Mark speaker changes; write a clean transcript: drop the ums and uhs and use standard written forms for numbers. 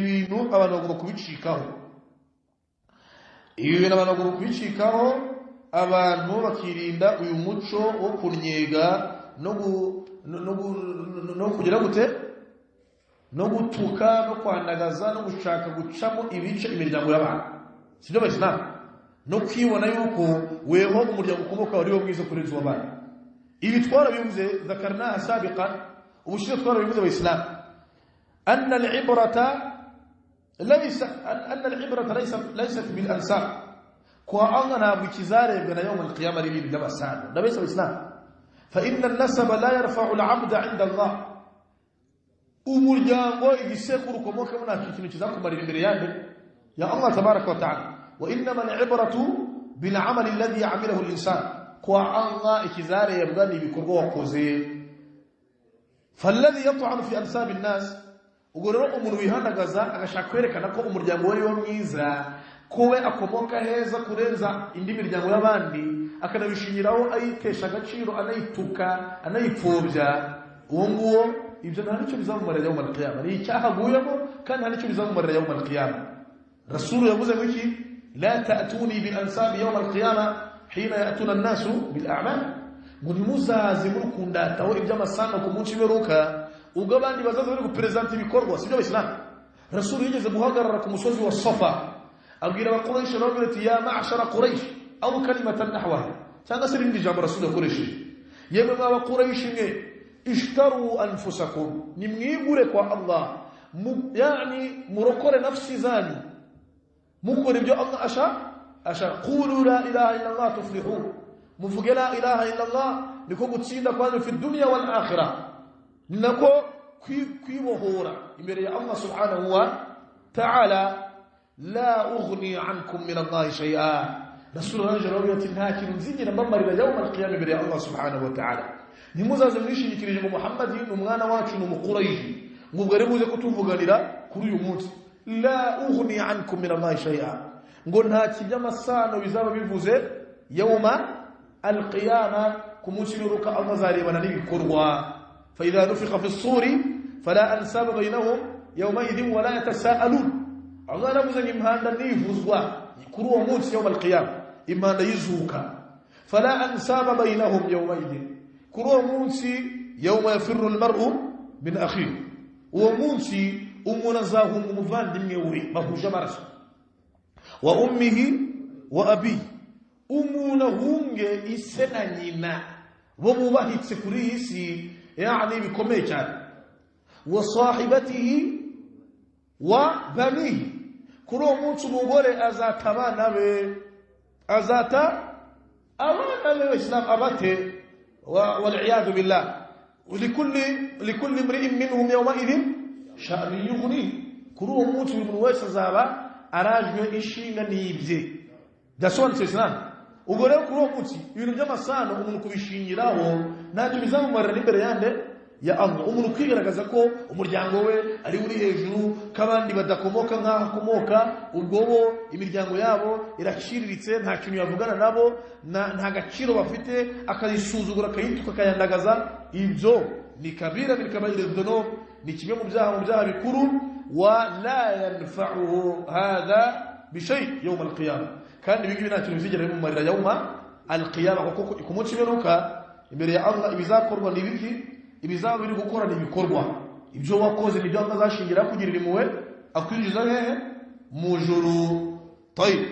Speaker 1: Bintu abantu bagomba kubicikaho, ibi bintu abantu bagomba kubicikaho, abantu bakirinda uyu muco wo kunyega no kugira gute, no gutuka, no kwandagaza, no gushaka gucamo ibice imiryango y'abantu, sibyo bayisilamu? No kwibona yuko weho umuryango ukomoka wari wo mwiza kurenza uw'abandi. Ibi twarabivuze, ذكرناها سابقا, ubushize twarabivuze bayisilamu, أن العبرة ليس أن العبرة ليست بالأنساب. Kwa Allah ntabwo ikizarebwa na يوم القيامة ari ibintu by'amasano. Ndabese abayisilamu, فإن النسب لا يرفع العبد عند الله. Umuryango, igisekuru ukomokamo, nta kintu kizakumarira imbere yande? Ya Allah تبارك وتعالى. وإنما العبرة بالعمل الذي عمله الإنسان. Kwa Allah ikizarebwa ni ibikorwa wakoze. فالذي يطعن في أنساب الناس, ubwo rero umuntu wihandagaza agashaka kwerekana ko umuryango we ari wo mwiza, ko we akomoka heza kurenza indi miryango y'abandi, akanabishingiraho ayitesha agaciro, anayituka, anayipfobya, uwo nguwo ibyo nta nicyo bizamumarira يوم القيامة. Ni icyaha aguyemo kandi nta nicyo bizamumarira يوم القيامة. Rasulu yavuze ngo iki? لا تأتوني بالأنساب يوم القيامة حين يأتون الناس بالأعمال. Ngo ntimuzaze murukundataho iby'amasano ku munsi w'imperuka, ubwo abandi bazaza bari guperezanta ibikorwa, sibyo abayisilamu? Rasulu yigeze guhagarara ku musozi wa Safa, abwira abakurayisha, arababwira ati: يا معشر قريش, أو كلمة نحوها, cyangwa se irindi jambo rasulu yakoresheje: yemwe mwa bakurayisha mwe, اشتروا أنفسكم, nimwigure kwa Allah, yani murokore nafsi zanyu mukora ibyo Allah asha. قولوا لا إله إلا الله تفلحوا, muvuge لا إله إلا الله, niko gutsinda kwanyu في الدنيا والآخرة, ni nako kwibohora imbere ya Allah سبحانه وتعالى. لا أغني عنكم من الله شيئا. Rasul arangije arababwira ati: nta kintu nzigera mbamarira يوم القيامة imbere ya Allah سبحانه وتعالى. Ntimuzaze mwishingikirije ngo Muhammad ni umwana wacu, ni umuqurayishi, ngo ubwo ari buze kutuvuganira kuri uyu munsi. لا أغني عنكم من الله شيئا, ngo nta kiby'amasano bizaba bivuze يوم القيامة. Ku munsi w'imperuka Allah azarebana n'ibikorwa. فإذا نفخ في الصور فلا أنساب بينهم يومئذ ولا يتساءلون. Allah yaravuze ngo impanda nivuzwa kuri uwo munsi يوم القيامة, impanda y'izuka, فلا أنساب بينهم يومئذ, kuri uwo munsi يوم يفر المرء من أخيه, uwo munsi umuntu azahunga umuvandimwe we bahuje amaraso, وأمه وأبيه, umuntu ahunge ise na nyina bo bubahitse kuri iyi si, yani bikomeye cyane, وصاحبته وبنيه, kuri uwo munsi umugore azata abana be, azata abana be islam abate, والعياذ بالله. لكل امرئ منهم يومئذ شأن يغنيه. Kuri uwo munsi buri muntu wese azaba arajwe ishinga n'ibye. Byasobanutse islam? Ubwo rero kuri uwo munsi ibintu by'amasano umuntu kubishingiraho ntacyo bizamumarira n'imbere yande? Ya Allah. Umuntu kwigaragaza ko umuryango we ari uri hejuru, ko abandi badakomoka nk'aho akomoka, ubwo bo imiryango yabo iraciriritse, nta kintu yavugana nabo, nta gaciro bafite, akayisuzugura, akayituka, akayandagaza, ibyo ni كبيرة من كبائر الذنوب, ni kimwe mu byaha bikuru. ولا ينفعه هذا بشيء يوم القيامة, kandi ibi ngibi nta kintu bizigera bimumarira يوم القيامة, kuko ku munsi w'imperuka imbere ya Allah ibizakorwa ni ibiki? Ibizaba biri gukora ni ibikorwa. Ibyo wakoze nibyo Allah azashingira kugirira impuhwe, akwinjiza hehe? Mu juru. طيب.